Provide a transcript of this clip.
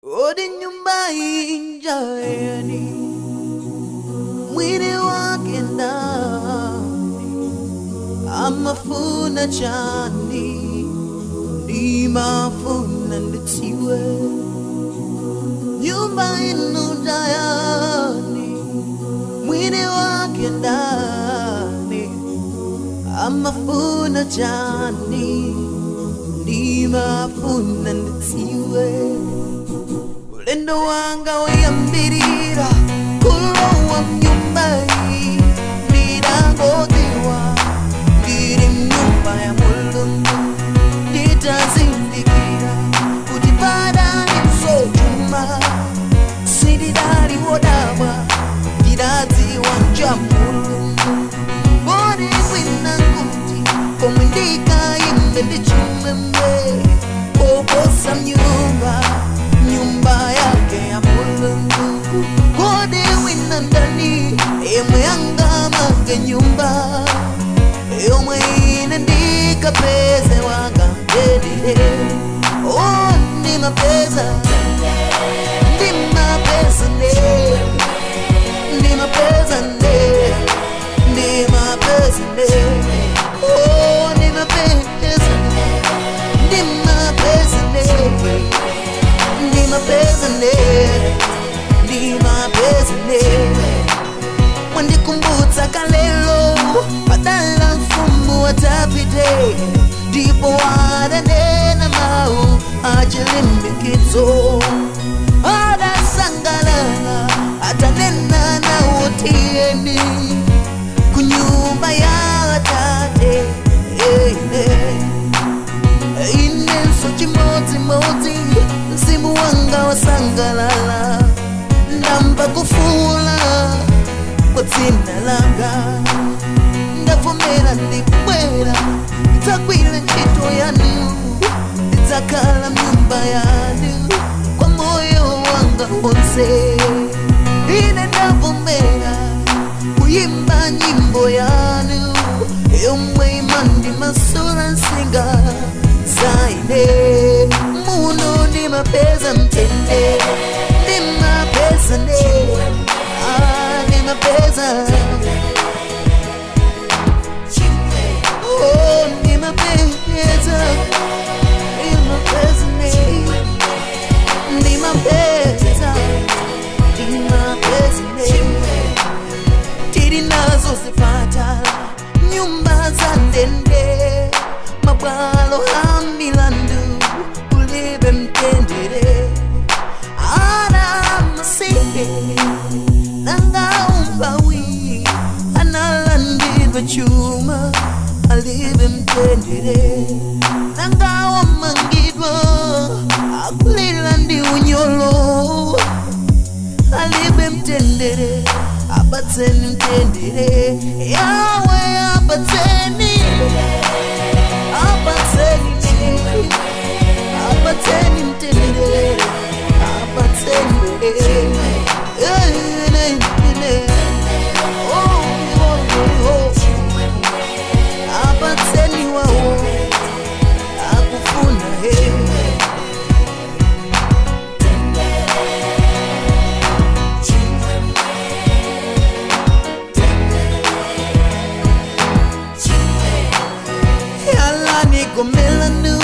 Odi nyumba injayeni, mwini wake ndani, amafuna chani, ndimafuna ndidziwe. Nyumba inu ndayani, mwini wake ndani, amafuna chani, ndimafuna ndidziwe. Ulendo wanga uyambirira kulowa mnyumba iyi, ndidangodziwa ndiri mnyumba ya Mulungu, nditazindikira kuti padali msojuma, sindidali wodabwa, ndidadziwa nja Mulungu. Kodi kwina kuti komwe ndikayimbe ndi chimwemwe koposa mnyumba, nyumba yake ya Mulungu? Kodi wina ndani yemwe angamange nyumba yomwe ine ndikapeze wanga mtendere? Oh, ndimapeza, ndimapeza ne, ndimapeza ne, ndimapeza ne. Oh, ndimapeza, ndimapeza ne, ndimapeza ne, ndimapeza ne. Mwandikumbutsa kalelo padala mfumu wa Davide, ndipo adanena mau achilimbikizo, adasangalala atanena nawo, tiyeni kunyumba ya Tate. Inenso chimodzimodzi, mzimu wanga wasangalala, ndamva kufuula kwa dzina langa. Ndavomera, ndibwera, ndidzagwira ntchito yanu, ndidzakhala mnyumba yanu kwa moyo wanga wonse. Ine ndavomera kuyimba nyimbo yanu yomwe imandimasula nsinga zaine. Muno ndimapeza mtendere, ndimapeza ne, ah, ndimapeza. Oh, ndimapeza, ndimapeza ne, ndimapeza, ndimapeza ne. Tiri nazo zipatala, nyumba za ndende, mabwalo a milandu, kulibe mtendere. Ana amasiye nanga umphawi analandidwa chuma, alibe mtendere. Nanga wamangidwa akulira ndi unyolo, alibe mtendere. Apatseni mtendere, Yawe, apatseni, apatseni, apatseni mtendere, apatseni. Eh, eh, eh, oh, oh, oh. Apatseni wawo akufuna he. Yalani gomelanu.